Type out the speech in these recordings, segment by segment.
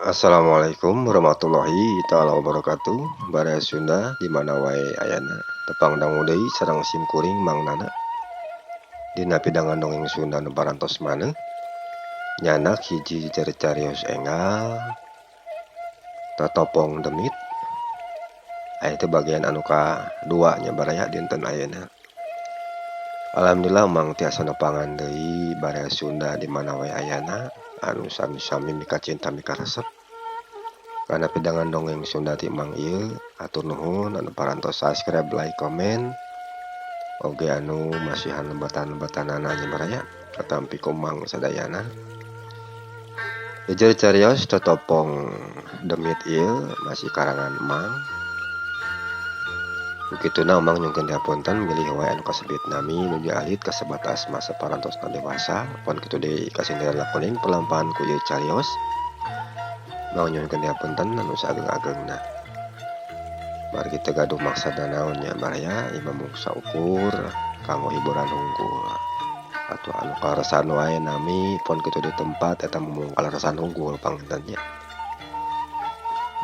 Assalamualaikum warahmatullahi taala wabarakatuh. Baraya Sunda di mana wae ayana tepang dangu deui sareng sim kuring Mang Nana. Dina pidangan dongeng Sunda nu parantos maneh nyanak hiji cararios enggal totopong demit. Aya teh bagian anu kadua nya baraya dinten ayeuna. Alhamdulillah Mang tiasa nepangan deui baraya Sunda di mana wae ayana anu sami-sami mikacinta mikaresep kana pidangan dongeng Sunda ti Mang ieu. Hatur nuhun anu parantos subscribe, like, komen oge anu masihan lebatan-lebatanana nya baraya katampi ku Mang sadayana. Jejer carios totopong demit ieu masih karangan Mang. Kituna Mang nyungkeun dihapunten bilih wae anu kasebut nami nuju alit kasebat asma saparantosna dewasa pon kitu deui kasindiran kuning perlampahan ku ieu carios. Mang nyungkeun dihapunten anu saageng-agengna. Margi teu gaduh maksadna naon nya baraya ieu mah mung saukur kanggo hiburan hungkul atau anu kaleresan wae nami pon kitu di tempat eta mung kaleresan hungkul panginten nya.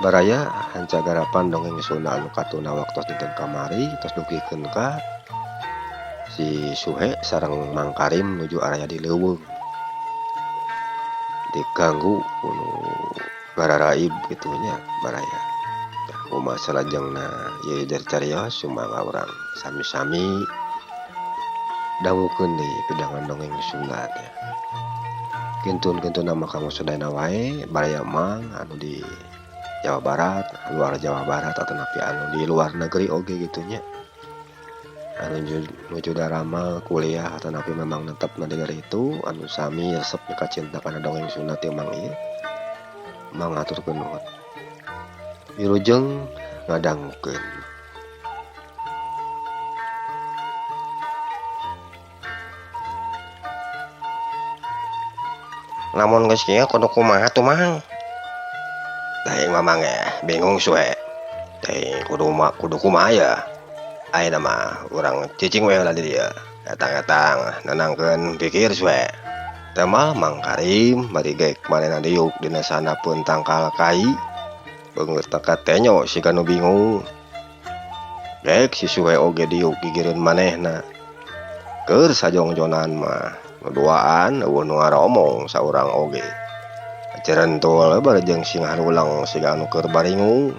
Baraya hanca garapan dongeng Sunda anu katuna waktos dinten kamari tos dugikeun ka si Suhe sareng Mang Karim nuju araya di leuweung. Diganggu ku nu gararaib kitu nya baraya. Tah kumaha salajengna ieu cararios sumangga urang sami-sami dangukeun deui pidangan dongeng Sunda teh. Kintun-kintun mah kanggo sadayana wae baraya Mang anu di Jawa Barat, luar Jawa Barat atau napi anu di luar negeri oge gitu nya. Anu nuju darama kuliah atau napi memang netep na di itu anu sami resep mikacinta kana dongeng Sunda ti Mang ieu. Mang haturkeun nuhun. Wilujeng ngadangukeun. Lamun geus kieu kudu kumaha tuh Mang? Teuing Mamang bingung Suhe. Teuing kudu kumaha ya. Ayeuna mah urang cicing we heula di dieu. Etang-etang nenangkeun pikir Suhe. Temal Mang Karim bari geek manehna diuk dina sanapeun tangkal kai. Beungeut katenyo siga nu bingung. Geek si Suhe oge diuk gigireun manehna. Keur sajongjonan mah nu duaan eueuh nu ngaromong saurang oge. Cerentul bari jeung sing harulang siga anu keur baringung.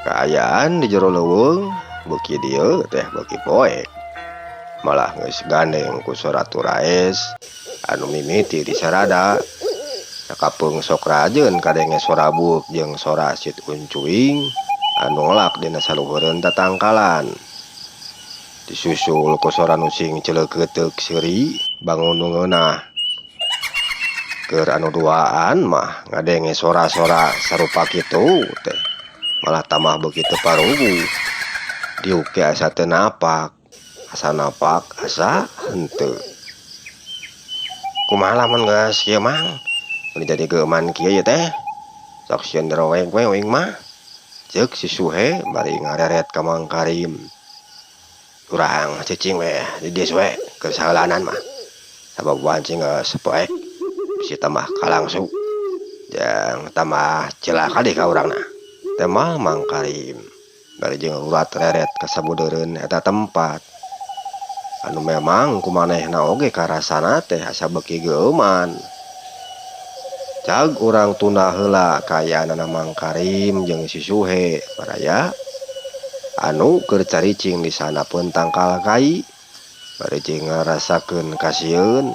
Kaayaan di jero leuweung beuki dieu teh beuki poek. Malah geus gandeng ku sora turaes anu mimiti disarada. Sakapeung sok rajeun kadenge sora buuk jeung sora sit uncuing anu ngelak dina saluhureun tatangkalan. Disusul ku sora nu sing celeukeuteup seuri bangun nu ngeunah. Keur anu duaan mah ngadenge sora-sora sarupa kitu teh malah tambah beuki teu paruguh. Diuk ge asa teu napak, asa napak asa henteu. Kumaha lamun geus kieu Mang? Mun jadi geuman kieu ieu teh. Sok sieun dirowek we uing mah. Ceuk si Suhe bari ngareret ka Mang Karim. Urang cicing we di dieu Suhe keur saheulanan mah. Sabab wanci geus poek bisi tambah kalangsu jeung tambah cilaka deui ka urangna. Temal Mang Karim bari jeung urat reret ka sabudeureun eta tempat. Anu memang kumanehna oge karasana teh asa beuki geuman. Cag urang tunda heula kaayaanana Mang Karim jeung si Suhe baraya anu keur caricing di sanapeun tangkal kai bari jeung ngarasakeun kasieun.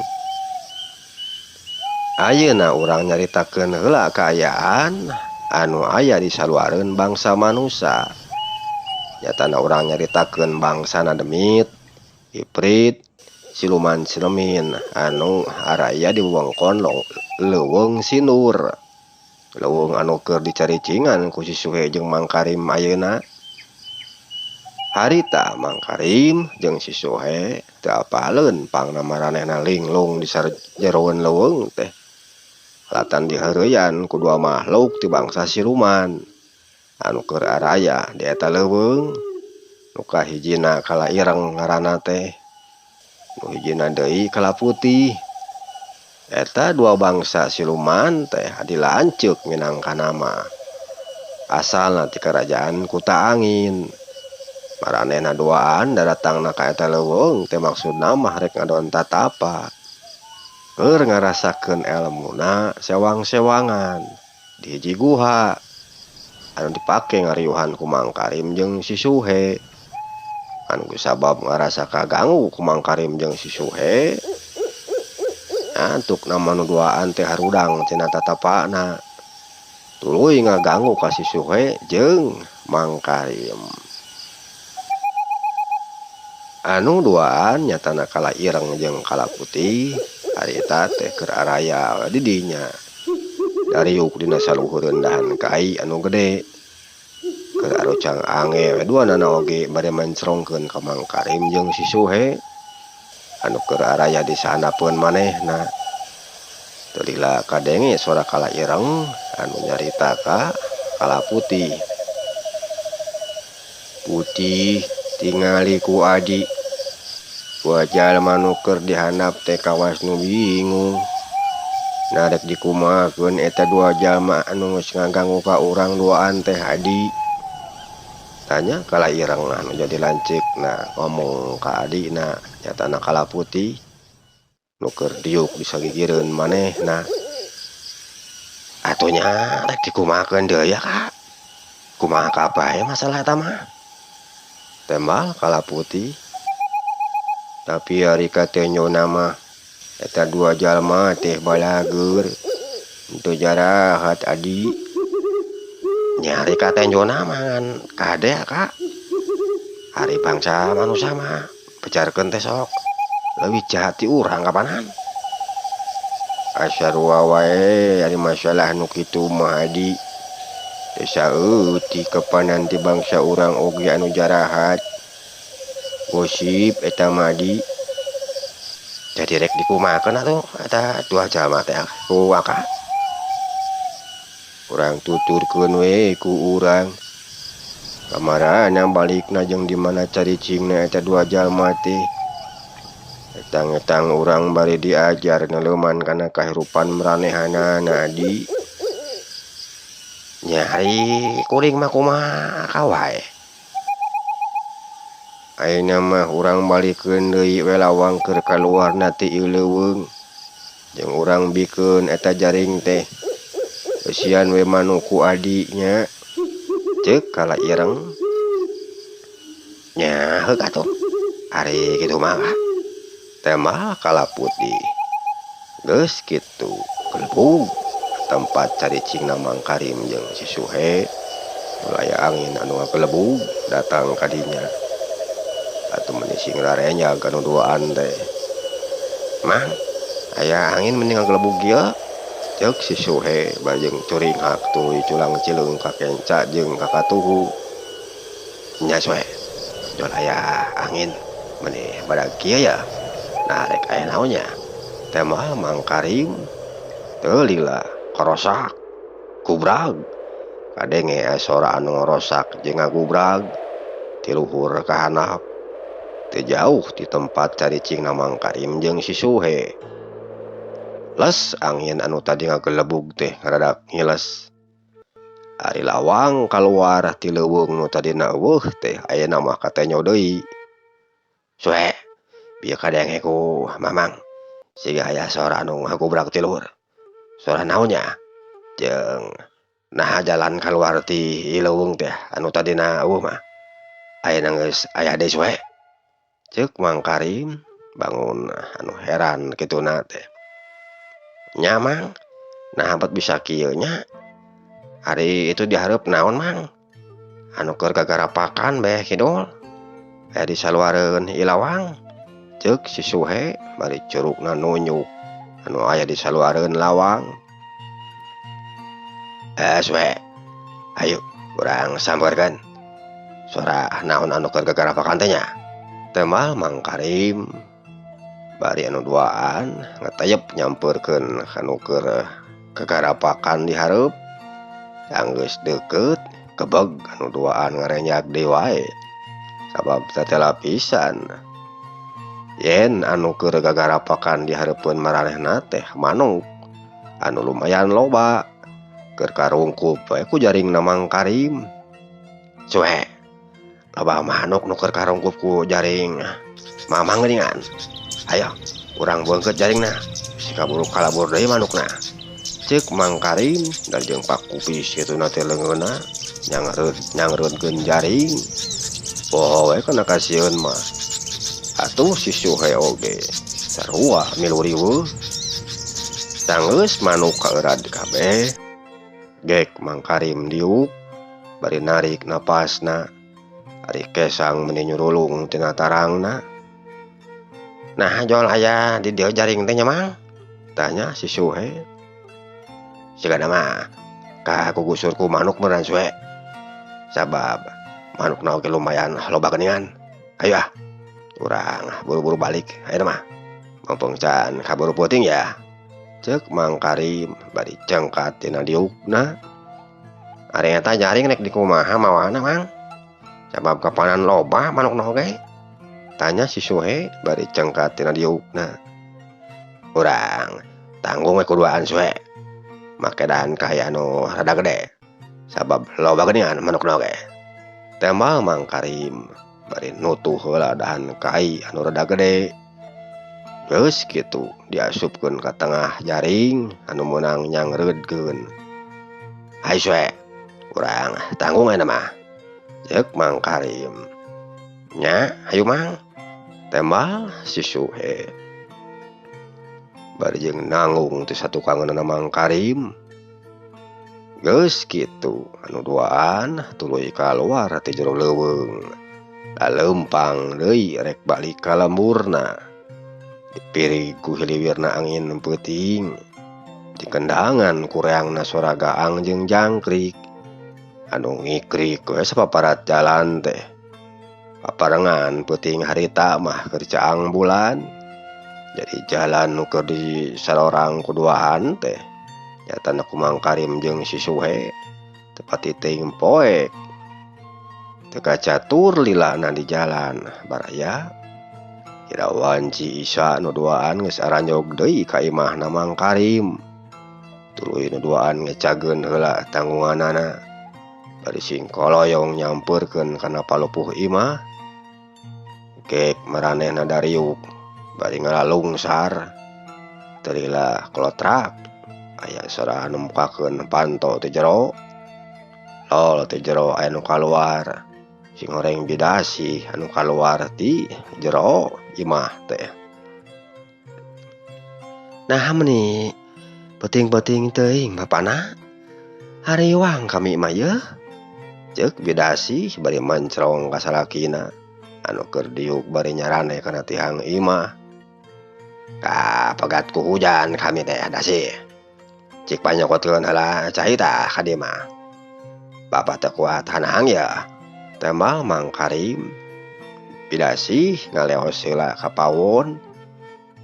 Ayeuna urang nyaritakeun heula kaayaan anu aya di saluareun bangsa manusa. Nyatana urang nyaritakeun bangsana demit, iprit, siluman silemin anu araya di wewengkon leuweung sinur. Leuweung anu keur dicaricingan ku si Suhe jeung Mang Karim ayeuna. Harita Mang Karim jeung si Suhe teu apaleun pangna maranehna linglung di sajeroeun leuweung teh. Latan diheureuyan ku dua makhluk ti bangsa siluman anu keur araya di eta leuweung. Nu kahijina kala ireng ngaranna teh, nu hijina deui kala putih. Eta dua bangsa siluman teh adi lanceuk minangkana mah. Asalna ti kerajaan Kuta Angin. Maranehna duaan daratangna ka eta leuweung teh maksudna mah rek ngadon tatapa. Keur ngarasakeun elmuna sewang-sewangan di hiji guha anu dipake ngariuhan ku Mang Karim jeung si Suhe. Anu kusabab ngarasa kaganggu ku Mang Karim jeung si Suhe. Antuk nama nu duaan teh harudang tina tatapana. Tuluy ngaganggu ka si Suhe jeung Mang Karim. Anu duaan nyatana kala ireng jeung kala putih harita teh keur araya di dinya. Dariuk dina saluhureun dahan kai anu gede. Keur arucang ange we duanana oge bade mencrongkeun ka Mang Karim jeung si Suhe. Anu keur araya di sahandapeun manehna. Teu lila kadenge sora kala ireng anu nyarita ka kala putih. Putih tingali ku adi. Dua jalma nu keur dihandap teh kawas nu bingung. Nah rek dikumahakeun eta dua jalma anu geus ngaganggu ka urang duaan teh adi. Tanya kala ireng anu jadi lanceukna ngomong ka adina nyatana kala putih nu keur diuk di sagigireun manehna. Atuh nya rek dikumahakeun deui ya Kak. Kumaha kabae masalah eta mah. Tembal kala putih. Tapi ari katenyona mah eta dua jalma teh balageur teu jarahat adi. Nyari katenjona mah ngan kade Kak. Ari bangsa manusia mah bejarkeun teh sok leuwih jahat ti urang kapanan. Asa sarua wae ari masalah nu kitu mah adi. Teu saeutik kapanan ti bangsa urang oge anu jarahat. Gosip eta mah adi. Jadi rek dikumahakeun atuh eta dua jalma teh ku Kak. Urang tuturkeun we ku urang. Kamarana balikna jeung di mana caricingna eta dua jalma teh. Etang-etang urang bari diajar neleuman kana kahirupan maranehanana adi. Nya ari kuring mah kumaha kawae. Ayeuna mah urang balikeun deui we lawang keur kaluarna ti ieu leuweung. Jeung urang bikeun eta jaring teh. Eusian we manuk ku adi nya. Ceuk kala ireng. Nya heuk atuh. Ari kitu mah Tembal kala putih. Geus kitu gelebug tempat caricingna Mang Karim jeung si Suhe. Aya angin anu ngagelebug datang ka dinya. Atuh meuni sing rarenyag anu duaan teh. Mang, aya angin meni ngagelebug ieu. Ceuk si Suhe bajeng curinghak tuluy culang cileung ka kenca jeung ka katuhu. Nya Suhe, jual aya angin meni badag kieu ya. Nah rek aya naon nya. Tembal Mang Karim teu lila korosak gubrag. Kadenge sora anu ngorosak jeung ngagubrag ti luhur ka handap. Teu jauh ti tempat caricingna Mang Karim jeung si Suhe. Les angin anu tadi ngagelebug teh ngaradak ngiles. Ari lawang kaluar ti leuweung nu tadina eueuh teh ayeuna mah katenyo deui. Suhe, bieu kadenge ku Mamang siga aya sora anu ngagubrak ti luhur. Sora naon nya? Jeung naha jalan kaluar ti leuweung teh anu tadina eueuh mah. Ayeuna geus aya deui Suhe. Ceuk Mang Karim bangun anu heran kituna teh. Nya Mang, nah bet bisa kieu nya. Ari itu dihareup naon Mang? Anu keur gagarapakan beh kidul. Aya di saluareun ieu lawang. Ceuk si Suhe bari curugna nunjuk anu aya di saluareun lawang. Suhe, ayo urang sampeurkeun. Sora naon anu keur gagarapakan teh nya? Tembal Mang Karim. Bari anu duaan ngetayep nyampeurkeun anu keur kagarapakan di hareup. Anggeus deukeut kebeg anu duaan ngarenjak deui wae. Sabab tatela pisan. Yen anu keur gagarapakan di hareupeun maranehna teh manuk anu lumayan loba keur karungkup we ku jaringna Mang Karim. Suhe, loba manuk nu keur karungkup ku jaring Mamang geuningan. Ayo urang beungkeut jaringna bisi kaburu kalabur deui manukna. Ceuk Mang Karim dan jeung Pak Kupis kituna teh leungeunna nyangreutkeun jaring. Poho we kana kasieun mah. Atuh si Suhe oge sarua milu riweuh. Tanggeus manuk kaeurad kabeh. Gek Mang Karim diuk bari narik napasna. Ari kesang meuni nyurulung tina tarangna. Nah jol aya di dieu jaring teh nya Mang? Tanya si Suhe. Sigana mah kagugusur ku manuk meureun Suhe. Sabab manukna oge lumayan loba geuningan. Ayo ah, urang buru-buru balik ayeuna mah. Mumpung can kaburu peuting ya. Ceuk Mang Karim bari cengkat tina diukna. Ari eta jaring rek dikumaha mawana Mang? Sabab kapanan loba manukna oge. Tanya si Suhe bari cengkat tina diukna. Urang tanggung we kuduaan Suhe. Make dahan kai anu rada gede. Sabab loba geuningan manukna oge. Tembal Mang Karim bari nutuh heula dahan kai anu rada gede. Geus kitu diasupkeun ka tengah jaring anu meunang nyangreudkeun. Hayu Suhe, urang tanggung ayeuna mah. Ceuk Mang Karim. Nya, hayu Mang. Tembal si Suhe. Bari jeung nanggung teh satukangeunana Mang Karim. Geus kitu anu duaan tuluy kaluar ti jero leuweung. Laleumpang deui rek balik ka lemburna. Dipirig ku hiliwirna angin peuting. Dikendangan ku reangna sora gaang jeung jangkrik. Anu ngikrik we sapaparat jalan teh. Paparengan peuting harita mah keur caang bulan. Jadi jalan nu keur disalorang kuduaan teh nyatana ku Mang Karim jeung si Suhe teu pati teuing poek. Teu kacatur lilana di jalan baraya. Kira wanci Isa nu duaan geus aranjog deui ka imahna Mang Karim. Tuluy nu duaan ngecageun heula tanggunganana. Bari singkoloyong nyampeurkeun kana palupuh imah. Gek maranehna dariuk bari ngalalungsar. Teu lila kolotrak aya sora anu mukakeun panto ti jero. Lol ti jero aya nu kaluar. Sing horeng bidasih anu kaluar ti jero imah teh. Nah meuni peuting-peuting teuing bapana. Hariwang kami mah yeuh. Ceuk bidasih bari mencrong ka salakina anu keur diuk bari nyarande kana tihang imah. Kapegat ku hujan kami teh dasih. Cik panyokotkeun heula cai tah ka dieu mah. Bapa teu kuat hanang yeuh. Tembal Mang Karim. Bidasih ngaleos heula ka pawon.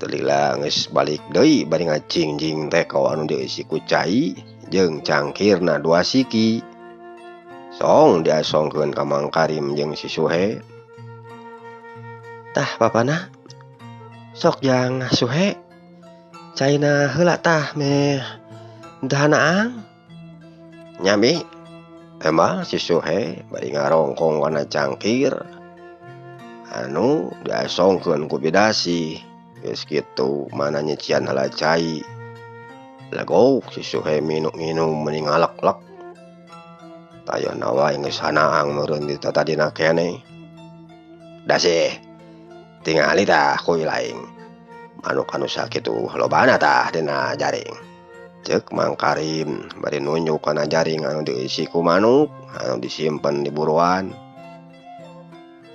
Teu lila geus balik deui bari ngacingjing teko anu dieusi ku cai jeung cangkirna dua siki. Song diasongkeun ka Mang Karim jeung si Suhe. Tah bapana. Sok jang Suhe. Caina heula tah meh teu hanaang. Nya mi. Tembal si Suhe bari ngarongkong kana cangkir anu diasongkeun ku bidasih. Geus kitu mana nyician heula cai. Legok si Suhe minum-minum meuni ngalek-lek. Tayona wae geus hanaang meureun di tatadina keneh. Dasih tingali tah ku ilaing. Manuk anu sakitu lobana tah dina jaring. Ceuk Mang Karim bari nunjuk kana jaring anu dieusi ku manuk anu disimpen di buruan.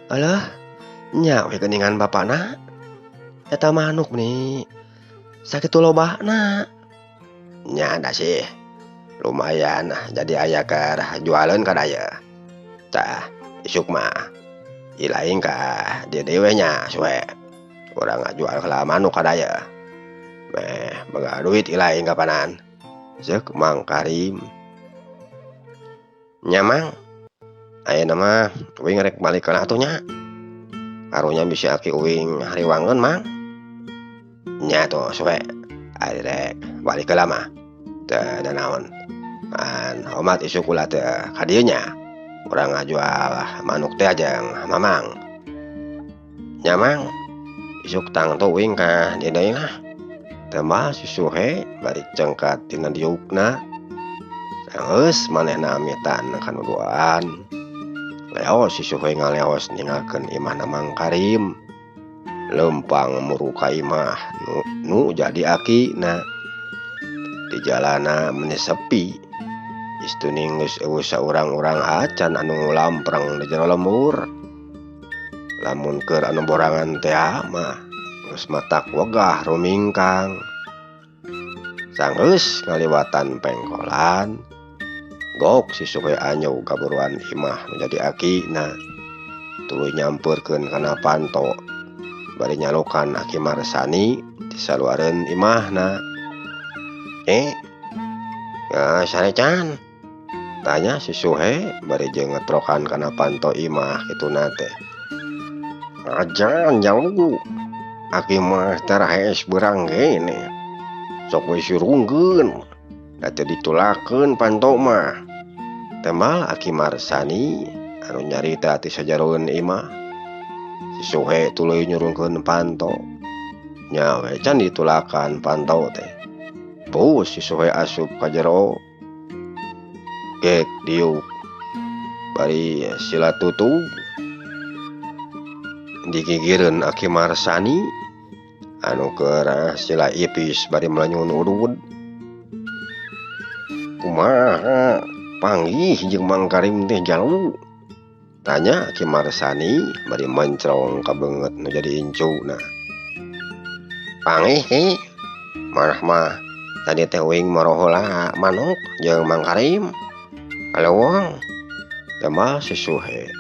Alah, nya we geuningan bapana. Eta manuk nih sakitu lobana. Nya dasih. Lumayan jadi aya keur jualeun ka daya. Tah isuk mah ilaing ka dieu deui we nya Suhe. Urang ngajual heula manuk ka daya. Meh boga duit ilaing kapanan. Ceuk Mang Karim. Nya Mang, ayeuna mah uing rek balik heula atuh nya. Karunya bisi aki uing hariwangeun Mang. Nya atuh Suhe ari rek balik heula mah teu nanaon. Ngan omat isuk ulah teu ka dieu nya. Urang ngajual manuk teh jeung Mamang. Nya Mang, isuk tangtu uing ka dieu deui lah. Tembal si Suhe bari cengkat tina diukna. Geus manehna amitan kana duaan. Leos si Suhe ngaleos ninggalkeun imahna Mang Karim. Leumpang muru ka imah nu jadi akina. Di jalana meni sepi. Istuning geus eueuh saurang-urang acan anu lampreng di jero lembur. Lamun keur anu borangan teh mah geus matak wegah rumingkang. Sanggeus ngaliwatan pengkolan, gok si Suhe anyog kaburuan imah nu jadi akina. Tuluy nyampeurkeun kana panto bari nyalukan Aki Marsani di saluareun imahna. Sarecan? Tanya si Suhe bari jeung ngetrokan kana panto imah kituna teh. Ajan jauh. Aki mah tarahes beurang gene. Sok we surungkeun. Da teu ditulakeun panto mah. Tembal Aki Marsani anu nyarita ti sajaroeun imah. Si Suhe tuluy nyurungkeun panto. Nya we can ditulakan panto teh. Bus si Suhe asup ka jero. Gek diuk. Bari sila tutug. Digigireun Aki Marsani anu keur sila ipis bari melanyun udud. Kumaha panggih jeung Mang Karim teh jalu? Tanya Aki Marsani bari mencrong ka beungeut nu jadi incuna. Panggih ki, marah mah tadi teh uing marohola manuk jeung Mang Karim. Kalewang tembal si Suhe.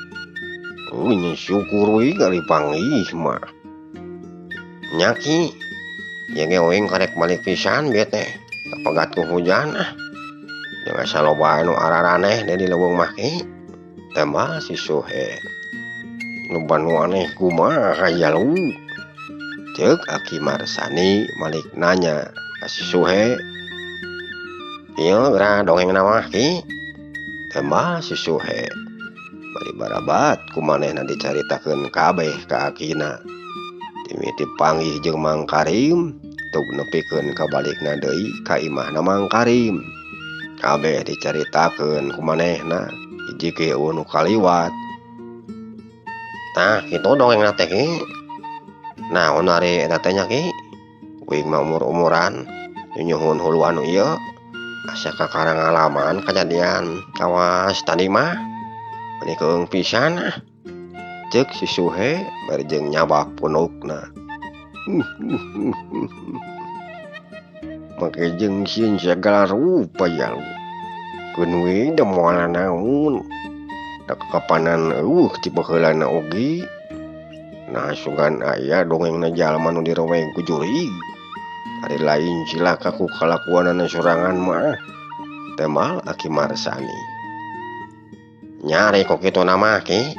Uing syukur we kali panggih mah. Nya ki, ieu ge uing karek balik pisan bieu teh. Kapegat ku hujan ah. Jeung asa loba anu araraneh di leuweung mah ki. Tembal si Suhe. Loba nu aneh kumaha jalu? Ceuk Aki Marsani malik nanya ka si Suhe. Ieu geura dongengna mah ki. Tembal si Suhe. Bari barabat ku manehna dicaritakeun kabeh ka akina. Timiti panggih jeung Mang Karim tug nepikeun ka balikna deui ka imahna Mang Karim. Kabeh dicaritakeun ku manehna hiji ge eueuh nu kaliwat. Tah kitu dongengna teh ki. Naon ari eta teh nya ki? Uing mah umur-umuran nyuhun hulu anu ieu. Asa kakara ngalaman kajadian kawas tadi mah. Meni keung pisan ah. Ceuk si Suhe bari jeung nyabak punukna. Make jeung sieun sagala rupa jalu. Keun we da moal naon. Da kakapanan eueuh ti baheulana oge. Nah sugan aya dongengna jalma nu direweng ku jurig. Ari lain cilaka ku kalakuanana sorangan mah. Tembal Aki Marsani. Nyari kok kitu nama ki?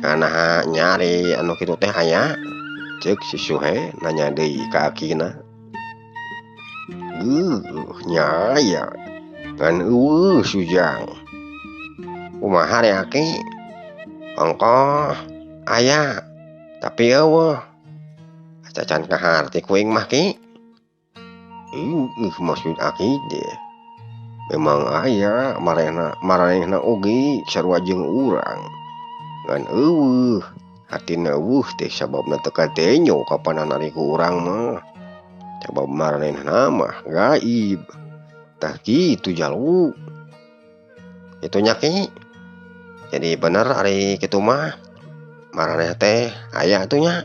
Kanaha nyari anu kitu teh aya? Ceuk si Suhe nanya deui ka akina. Geuh nya aya. Ngan eueuh sujang. Kumaha re aki? Ongkoh aya tapi eueuh. Acacan kaharti ku aing mah ki. Maksud aki teh. Memang aya maranehna oge sarua jeung urang. Ngan eueuh hatina eueuh teh sababna teu katenyo kapanan ari ku urang mah. Sabab maranehna mah gaib. Tah kitu jalu. Kitu nya ki. Jadi bener ari kitu mah maraneh teh aya atuh nya.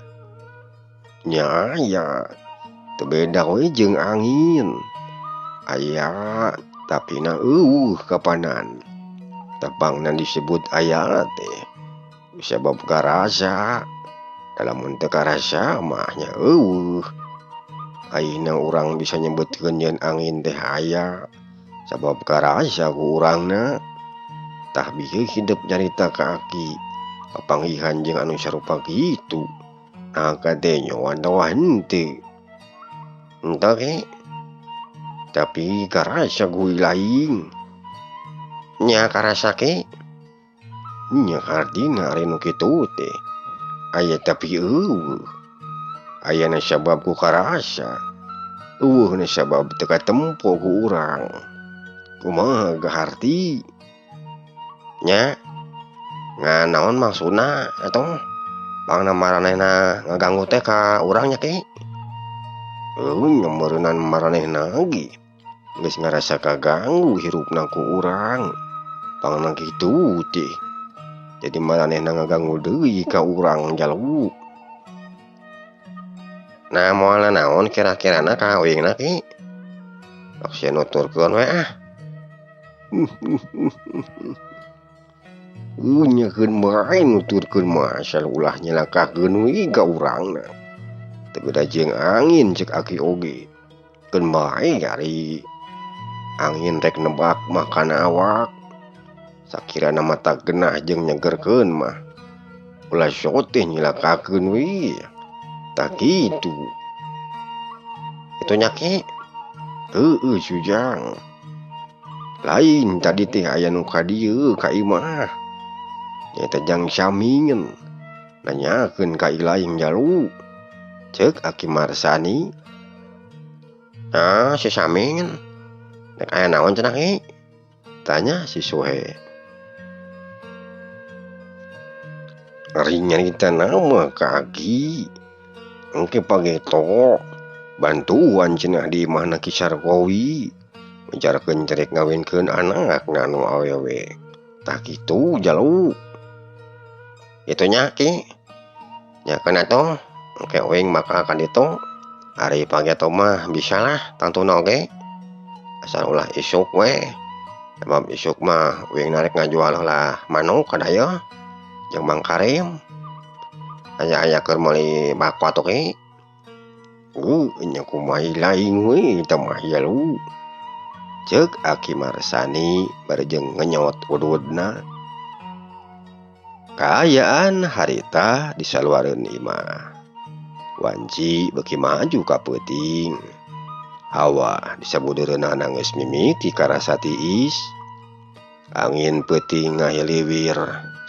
Nya aya. Teu beda we jeung angin. Aya tapi na eueuh kapanan. Tepangna disebut aya teh sabab karasa. Lamun teu karasa mah nya eueuh. Ayeuna urang bisa nyebutkeun yen angin teh aya sabab karasa ku urangna. Tah bieu hidup nyarita ka aki. Papanggihan jeung anu sarupa kitu. Nah kadenyo atawa henteu. Entah ke. Tapi karasa gue lain. Nya karasa ke. Nya hartina ari nu kitu teh. Aya tapi eueuh. Ayana sabab ku karasa. Eueuhna sabab teu katempo ku urang. Kumaha gaharti? Nya ngan naon maksudna atuh? Pangna maranehna ngaganggu teh ka urang nya ke? Eueuh nya meureunnan maranehna ge. Geus ngarasa kaganggu hirupna ku urang. Pangna kitu teh. Jadi maranehna ngaganggu deui ka urang jalu. Nah moal naon kira-kirana ka uingna ki? Sok sia nuturkeun we ah. Nyekeun bae nuturkeun mah asal ulah nyelakakeun we ka urangna. Teu beda jeung angin cek aki oge. Keun bae ari angin rek nebak mah kana awak. Sakirana mata genah jeung nyegerkeun mah. Ulah soteh nyelakakeun we. Tah kitu. Itu nya ki? Heueuh Sujang. Lain tadi teh aya nu ka dieu ka imah. Nyaeta jang Samin. Nanyakeun ka ilaing jalu. Ceuk Aki Marsani. Ah si Samin. Rek aya naon cenah ki? Tanya si Suhe. Ari nyarita nama ka Aki. Engke pageto bantuan cenah di imahna Ki Sarkowi. Ujarkeun cerek ngawinkeun anakna anu awewe. Tah kitu jalu. Itu nya ki. Nya keun atuh engke uing bakal ka ditu. Ari pageto mah bisalah tangtuna oge. Asal ulah isuk we. Sebab isuk mah uing narek ngajual heula manuk ka dayeuh jeung Mang Karim. Aya-aya keur meuli bako atuh ki. Nya kumaha lain we eta mah jalu. Ceuk Aki Marsani bari jeung ngenyot ududna. Kaayaan harita di saluareun imah. Wanci beuki maju ka peuting. Hawa di sabudeureunana geus mimiti karasa tiis. Angin peuting ngahiliwir,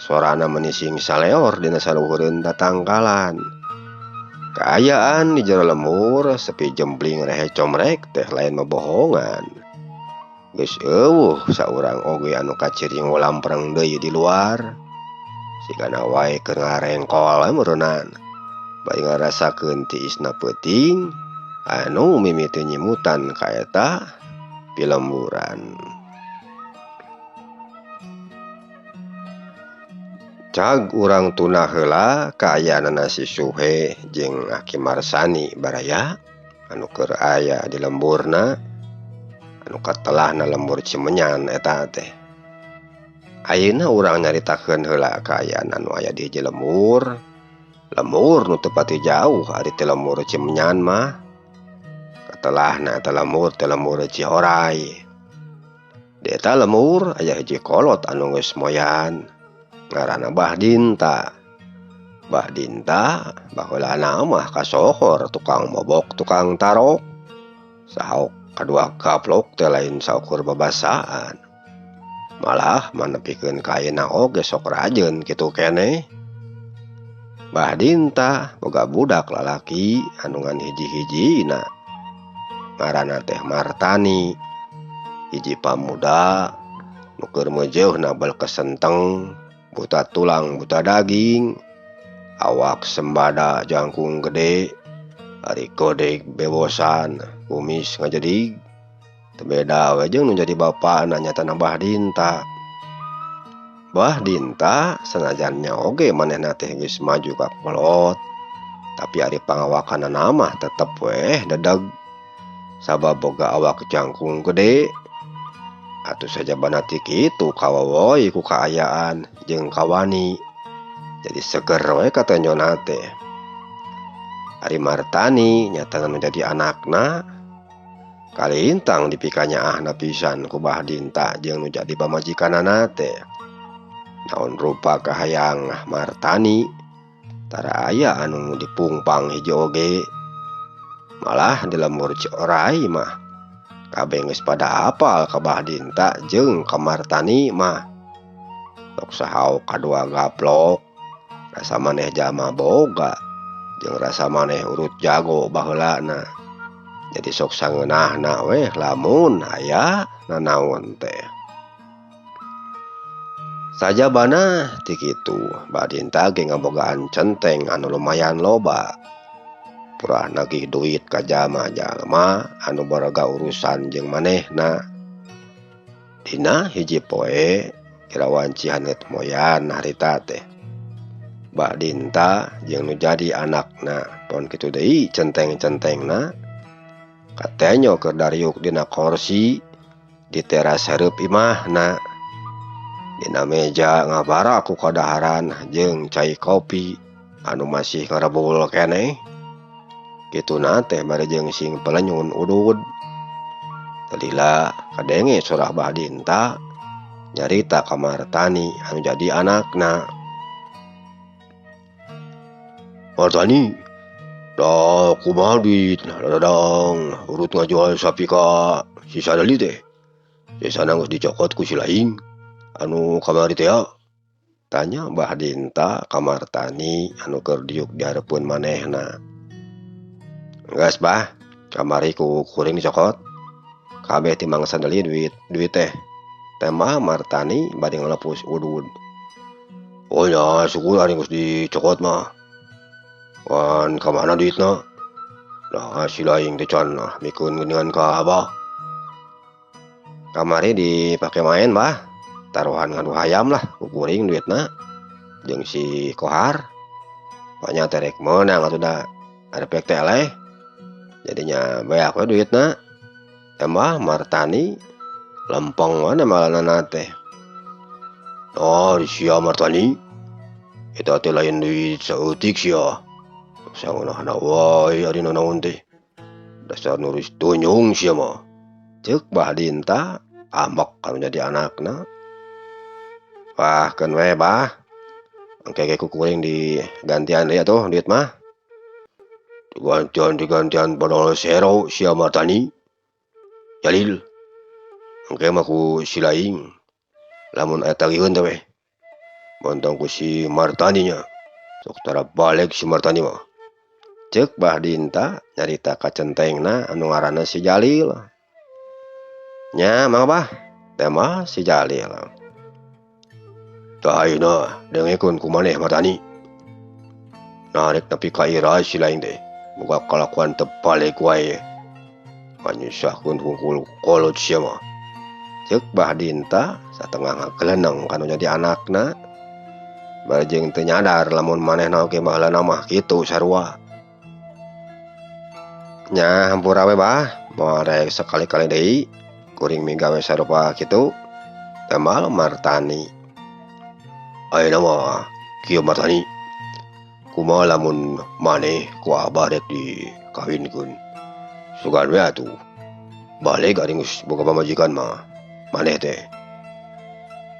sorana menising saleor dina saluhureun tatangkalan. Kaayaan di jero lembur sepi jempling rehe comrek teh lain bobohongan. Geus eueuh saurang oge anu kaciring lampreng deui di luar. Sigana wae keur ngarengkol meureunnan. Bari ngarasakeun tiisna peuting anu mimiti nyimutan ka eta pilemburan. Cag urang tuna heula kaayaanana si Suhe jeung Aki Marsani baraya anu keur aya di lemburna anu katelahna lembur Cimenyan eta teh. Ayeuna urang nyaritakeun heula kaayaan anu aya di hiji lembur. Lembur nu teu pati jauh ari ti lembur Cimenyan mah. Katelahna eta lembur teh lembur Cihoray. Di eta lembur aya hiji kolot anu geus moyan. Ngaranna Bah Dinta. Bah Dinta baheulana mah kasohor tukang mobok, tukang tarok. Saok kadua kaplok teh lain saukur babasaan. Malah manepikeun ka ayeuna oge sok rajeun kitu keneh. Bah Dinta boga budak lalaki anu ngan hiji-hijina. Ngaranna teh Martani. Hiji pamuda nu keur meujeuhna balkesenteng, buta tulang buta daging, awak sembada jangkung gede, ari kodek bebosan, kumis ngajedig. Teu beda we jeung nu jadi bapana nyatana Bah Dinta. Bah Dinta sanajan oge manehna teh geus maju ka kolot, tapi ari pangawakanana mah tetep weh dedeg. Sabab boga awak jangkung gede. Atuh sajabana ti kitu kawowoy ku kaayaan jeung kawani. Jadi seger we katenjona teh. Ari Martani nyatana nu jadi anakna kalintang dipikanyaahna pisan ku Bah Dinta jeung nu jadi pamajikanana teh. Naon rupa kahayang Martani tara aya anu dipungpang hiji oge. Malah di lembur Ciorai mah kabeh geus pada apal ka Bah Dinta jeung ka Martani mah. Sok sahaok kadua gaplok rasa maneh jalma boga jeung rasa maneh urut jago baheulana. Jadi sok sangeunahna weh lamun aya nanaon teh. Sajabana ti kitu Bah Dinta ge ngabogaan centeng anu lumayan loba. Purah nagih duit ka jalma-jalma anu boga urusan jeung manehna. Dina hiji poe kira wanci haneut moyan harita teh. Bah Dinta jeung nu jadi anakna pon kitu deui centeng-centengna katenyo keur dariuk dina korsi di teras hareup imahna. Dina meja ngabara ku kadaharan jeung cai kopi anu masih ngarebul keneh. Kituna teh bari jeung sing pelenyun udud. Lila kadenge surah Bah Dinta nyarita ka Martani anu jadi anakna. Martani, da kumaha duit dadang urut ngajual sapi ka si Sadali teh. Sesana geus dicokot ku si laing anu kamari teh. Tanya Bah Dinta ka Martani anu keur diuk di hareupeun manehna. Geus bah, kamari ku kuring dicokot. Kabeh ti Mang Sadali duit teh. Tembah Martani bari ngalepus udud. Oh nya syukur ari geus dicokot mah. Wan ka mana duitna? Nah si laing teh can mikeun geuningan ka abah. Kamari dipake main bah. Taruhan ngadu hayam lah ku kuring duitna jeung si Kohar. Pokoknya teh rek meunang atuh da arepek teh eleh. Jadinya beak we duitna. Tambah Martani lempeng we malanana teh. Oh sia Martani, eta teh lain duit saeutik sia. Sangeunahna wae ari nanaon teh. Dasar nuris tunyung sia mah. Ceuk Bah Dinta ambek kanu jadi anakna. Wah keun we bah. Engke ge ku kuring digantian deui atuh duit mah. Digantian padahal sero sia Martani. Jalil engke mah ku si laing. Lamun aya tagiheun teh weh. Bontong ku si Martani nya. Sok tara balik si Martani mah. Ceuk Bah Dinta nyarita ka centengna anu ngaranna si Jalil. Nya mangga bah, teh mah si Jalil. Tah ayeuna dengekeun ku maneh Martani. Narek nepi ka ira si laing teh. Boga kalakuan teu balik wae. Manyusahkeun hungkul kolot sia mah. Ceuk Bah Dinta satengah ngageleneng kanu jadi anakna. Bari jeung teu nyadar lamun manehna oge baheulana mah kitu sarua. Nya hampura we bah, moal rek sekali-kali deui kuring migawe sarupa kitu. Tembal Martani. Ayeuna mah kieu Martani. Kumaha lamun maneh ku abah rek dikawinkeun. Sugan we atuh. Balik ari geus boga pamajikan mah maneh teh.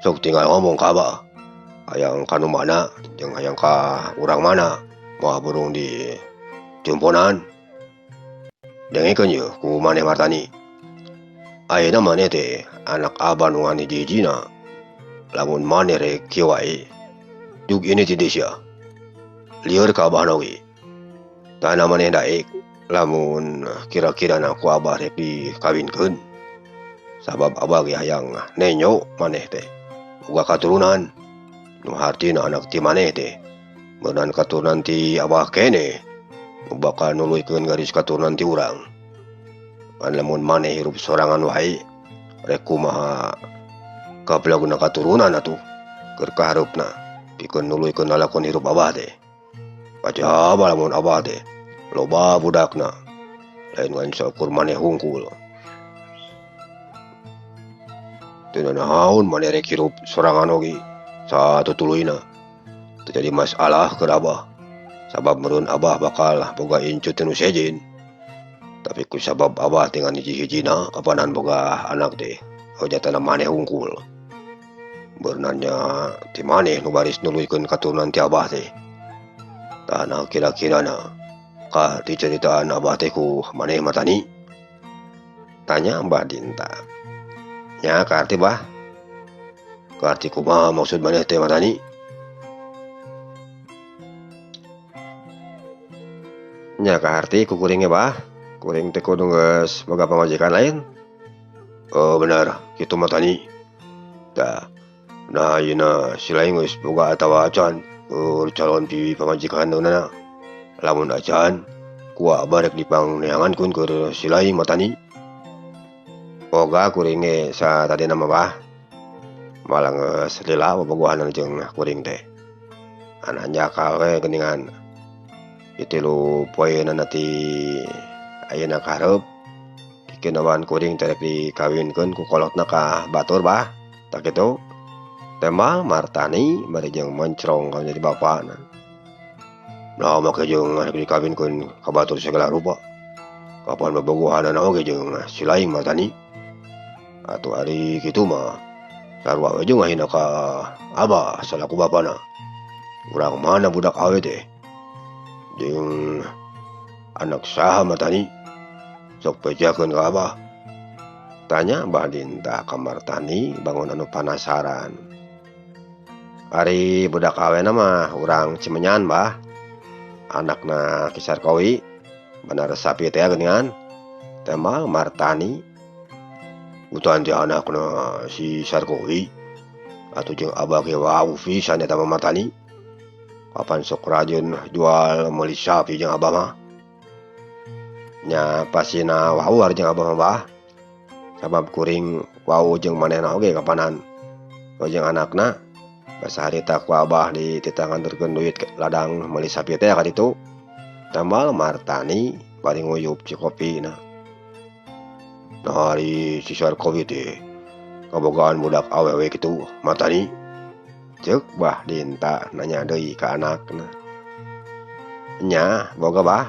Sok tinggal ngomong ka abah. Hayang ka nu mana jeung hayang ka urang mana moal burung di jumponan. Dengekeun yeuh ku maneh Martani. Ayeuna maneh teh anak abah nu ngan hiji-hijina. Lamun maneh rek kieu wae, jug ini ti sia. Lieur ka abah oge. Tah maneh daek lamun kira-kirana ku abah rek dikawinkeun. Sabab abah ge hayang nenyo maneh teh boga katurunan. Nu hartina anak ti maneh teh meunang katurunan ti abah keneh nu bakal nuluykeun garis katurunan ti urang. Ngan lamun maneh hirup sorangan wae rek kumaha kapilaguna katurunan atuh keur kahareupna pikeun nuluykeun lalakon hirup abah teh. Pajaba lamun abah teh loba budakna lain ngan saukur maneh hungkul. Teu nanaon maneh rek hirup sorangan oge satutuluyna. Teu jadi masalah keur abah. Sabab meureun abah bakal boga incu ti nu sejen. Tapi ku sabab abah teh ngan hiji-hijina kapanan boga anak teh hojatana maneh hungkul. Beunannya ti maneh nu baris nuluykeun katurunan ti abah teh. Tah nah kira-kirana kah diceritaan abah teh ku maneh Martani? Tanya Mbah Dinta. Nya kaarti bah. Kaarti kumaha maksud maneh teh Martani? Nya kaarti ku kuring ge bah. Kuring teh kudu geus boga pamajikan lain. Oh benar kitu Martani. Tah nah ayeuna si lain geus boga atawa acan keur calon ti pamajikanna. Lamun acan ku abah rek dipangneangankeun keur si lain Martani. Boga kuring ge satadina mah bah. Malah geus lila bobogohanan jeung kuring teh. Anak njakal we geuningan. Ditilu poeunana ti ayeuna ka hareup. Kikinawan kuring teh rek dikawinkeun ku kolotna ka batur bah. Tah kitu. Tembal Martani bari jeung mencrong ka jadi bapana. Nah make jeung rek dikawinkeun ka batur sagala rupa. Kapan bobogohanana oge jeung si lain Martani. Atuh ari kitu mah sarua we jeung ngahina ka abah salaku bapana. Urang mana budak awe teh? Jeung anak saha Martani? Sok bejakeun ka abah. Tanya Mbah Dinta ka Martani bangun anu panasaran. Ari budak awena mah urang Cimenyan bah. Anakna Ki Sarkowi bener sapi teh geuningan. Tembal Martani. Utan teh anakna si Sarkowi. Atuh jeung abah ge wau pisan eta mah Martani. Kapan sok rajin jual meuli sapi jeung abah mah. Nya pasina wau ari jeung abah mah bah. Sabab kuring wau jeung manehna oge kapanan. Jeung anakna basa harita ku abah dititah-nganterkeun duit ladang meuli sapi teh ka ditu. Tambal Martani bari nguyup cikopina. Nah ari si Sarkowi teh kabogaan budak awewe kitu Martani. Ceuk Bah Dinta nanya deui ka anakna. Nya boga bah.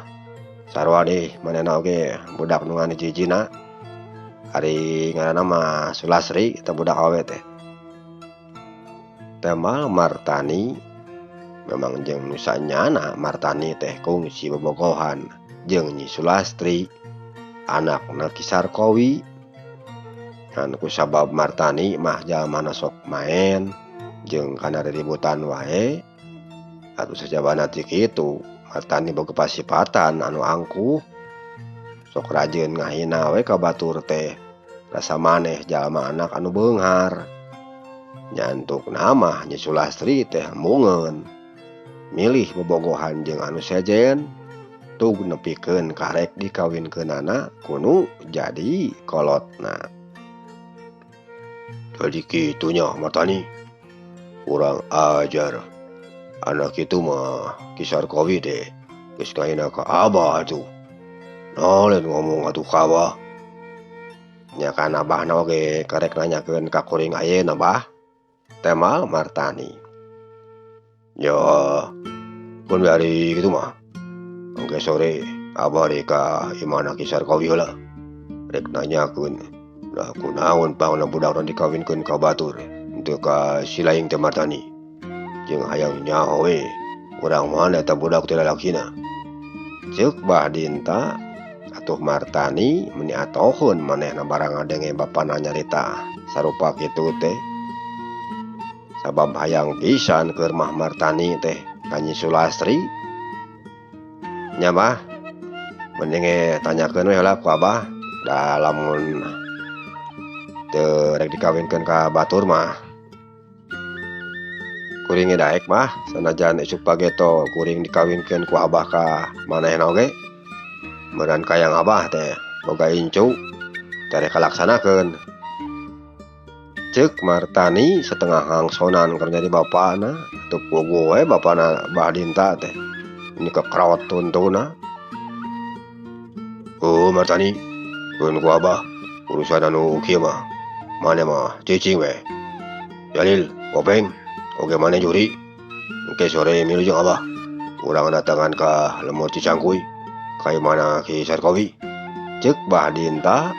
Sarua deh manehna oge budak nu ngan hiji-hijina. Ari ngaranna mah Sulasri eta budak awewe teh. Tembal Martani memang jeung nu sanyana Martani teh kungsi bobogohan jeung Nyi Sulastri anakna Ki Sarkowi. Ngan kusabab Martani mah jalmana sok maen jeung kana riributan wae atuh sajabana ti kitu Martani boga pasipatan anu angkuh sok rajin ngahina we ka batur teh rasa maneh jalma anak anu beunghar. Nyantukna mah Nyi Sulastri teh embungeun milih bobogohan jeung anu sejen tug nepikeun karek dikawinkeunana kunu jadi kolotna. Jadi kitu nya Martani. Kurang ajar. Anak itu mah Ki Sarkowi teh geus ngahina ka abah atuh. Nah lain ngomong atuh ka abah. Nya kan abahna oge karek nanyakeun ka kuring ayeuna bah. Temal Martani. Ya pun ari kitu mah. Engke sore abah rek ka imahna Ki Sarkowi heula. Rek nanyakeun lah kunaon pangna budakna dikawinkeun ka batur henteu ka si laing teh Martani. Jeung hayang nyaho we urang mana eta budak teh lalakina. Ceuk Bah Dinta atuh Martani meuni atoheun manehna barang ngadenge bapana nyarita sarupa kitu teh. Sabab hayang pisan keur mah Martani teh ka Nyi Sulastri. Nya bah mending ge tanyakeun we heula ku abah da lamun teu rek dikawinkeun ka batur mah kuring ge daek mah sanajan isuk pageto kuring dikawinkeun ku abah ka manehna oge. Meureun kayang abah teh boga incu tereh kalaksanakeun. Ceuk Martani setengah hangsonan keur jadi bapana teu puguh we bapana Bah Dinta teh. Ini kekraot tuntuna. Oh Martani, keun ku abah urusan anu kieu mah maneh mah cicing we. Jalil, Gopeng, oge maneh juri. Engke sore milu jeung abah. Urang datangan ka lemur Cicangkuy. Ka imahna Ki Sarkowi. Ceuk Bah Dinta.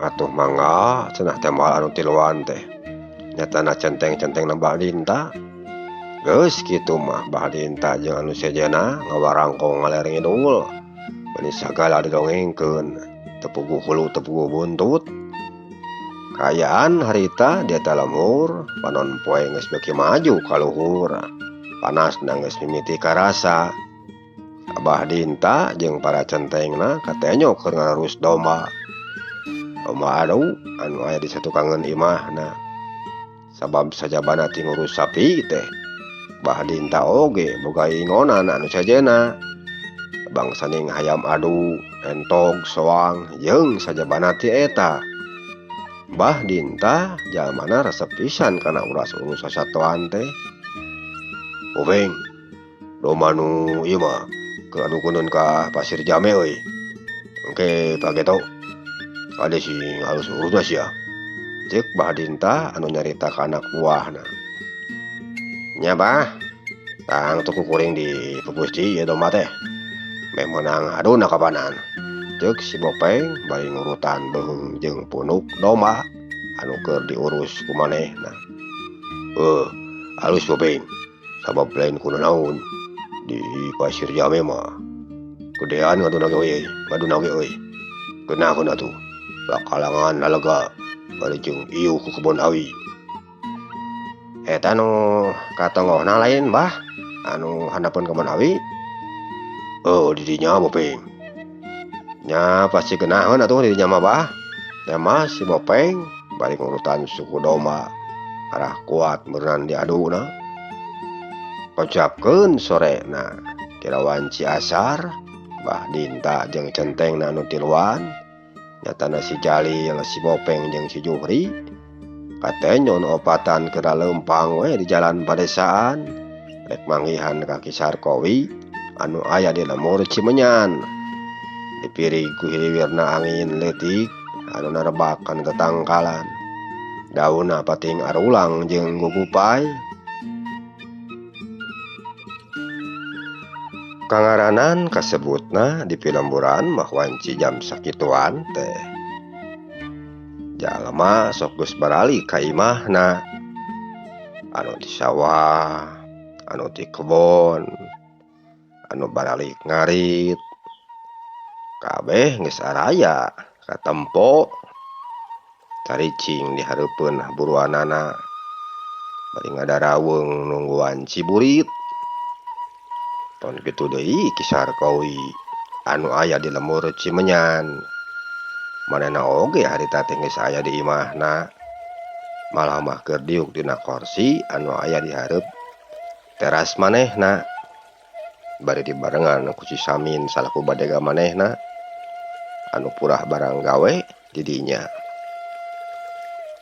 Atuh mangga cenah tembal anu tiluan teh. Nyatana centeng-centeng na Bah Dinta. Geus kitu mah Bah Dinta jeung anu sejenna ngawarangkong ngaler ngidul. Meuni sagala didongengkeun, teu puguh hulu teu puguh buntut. Kaayaan harita di eta lembur, panon poe geus beuki maju ka luhur. Panasna geus mimiti karasa. Abah Dinta jeung para centengna katenyo keur ngarurus domba. Domba adu anu aya di satukangeun imahna. Sabab sajabana ti ngurus sapi teh, Bah Dinta oge boga ingonan anu sejenna. Bangsaning hayam adu, entog, soang jeung sajabana ti eta. Bah Dinta jalmana resep pisan kana uras-urus sasatoan teh. Ubeng, domba nu ieu mah keur adukeun ka Pasir Jame euy. Engke pageto kade sing halus urusna sia. Ceuk Bah Dinta anu nyarita ka anak buahna. Nya Bah, tang tuh kuring di pupusti ieu domba teh. Meh meunang aduna kapanan. Ceuk si Bopeng bari ngurutan beuheung jeung punuk domba anu keur diurus ku manehna. Halus Bopeng, sabab lain ku nanaon di Pasir Jame mah gedean ngaduna ge euy, ngaduna ge euy. Geunaheun atuh bakalangan lalega bari jeung iuh ku kebon awi. Eta nu katongohna lain Bah, anu handapeun kebon awi. Oh, di dinya Bopeng. Nya pasti geunaheun atuh di dinya mah Bah. Teh si Bopeng bari ngurutan suku domba arah kuat meureunnan diaduna. Kocapkeun sorena kira wanci asar Bah Dinta jeung centengna anu tiluan nyatana si Jalil, si Bopeng jeung si Juhri katenyon opatan keur leumpang we di jalan padesaan rek manggihan ka Ki Sarkowi anu aya di lembur Cimenyan. Dipirig ku hiliwirna angin leutik anu narebak kana tetangkalan. Daunna pating arulang jeung gugupay. Kangaranan kasebutna di pilemburan mah wanci jam sakituan teh. Jalma sok geus baralik ka imahna. Anu ti sawah, anu ti kebon, anu baralik ngarit. Kabeh geus araya katempo. Caricing di hareupeun buruanana. Bari ngadarawung nungguan ciburit. Ton kitu deui Ki Sarkowi anu aya di lembur Cimenyan. Manehna oge harita teh geus aya di imahna. Malah mah keur diuk dina korsi anu aya di hareup teras manehna. Bari dibarengan ku si Samin salaku badega manehna anu purah barang gawe di dinya.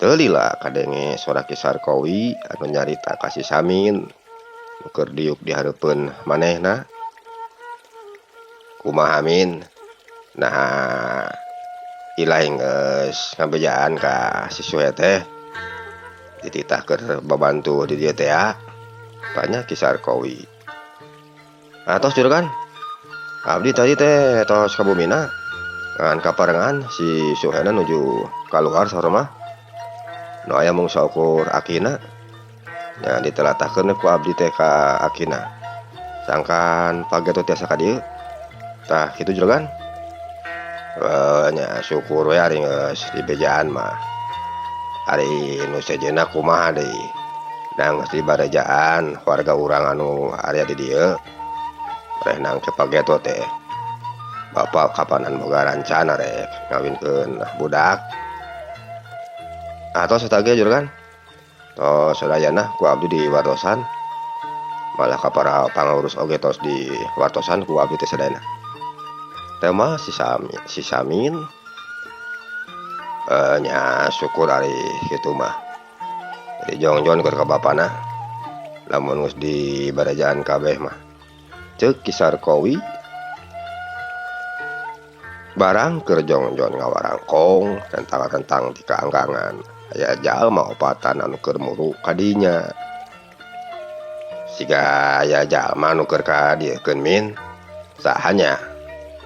Teu lila kadenge sora Ki Sarkowi anu nyarita ka si Samin nu keur diuk di hareupeun manehna. Kumaha Min? Nah, ilahi geus ngabejaan ka si Suhe teh. Dititah keur babantu di dieu teh ya. Tanya Ki Sarkowi. Atos juragan. Abdi tadi teh tos ka bumina. Ngan kaparengan si Suhena nuju kaluar saur mah. Nu aya mung saukur akina. Nya ditelatahkeun ku abdi teh ka akina. Sangkan pageto tiasa ka dieu. Tah kitu juragan. Nya syukur we ari geus dibejaan mah. Ari nu sejenna kumaha deui. Da geus dibarejaan warga urang anu aya di dieu. Reh nang cepageto teh. Bapak kapanan boga rancana rek ngawinkeun budak. Atos eta ge juragan. Tos sadayana ku abdi di wartosan. Malah ka para pangurus oge tos di wartosan ku abdi teh sadayana. Teh mah si Samin nya syukur ari kitu mah. Jadi jongjon keur ka bapana. Lamun geus di barejaan kabeh mah. Ceuk Ki Sarkowi barang keur jongjon ngawarangkong rentang-rentang di kaanggangan. Aya jalma opatan anu keur muru ka dinya. Siga aya jalma anu keur ka dieukeun Min. Saha nya?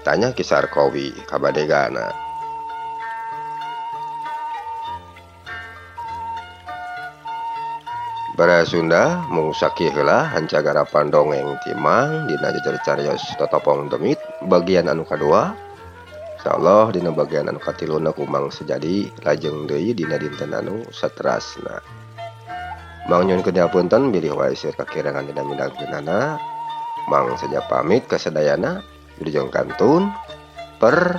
Tanya Ki Sarkowi ka badegana. Baraya Sunda mung sakieu heula hancagarapan dongeng ti Mang dina jejer carios Totopong Demit bagian anu kadua. Insyaallah dina bagian anu katiluna ku Mang Sejadi lajeng deui dina dinten anu saterasna. Mang nyuhunkeun hapunten bilih wae seueur kakirangan dina midangkeunana. Mang Seja pamit kasadayana wilujeng kantun permios.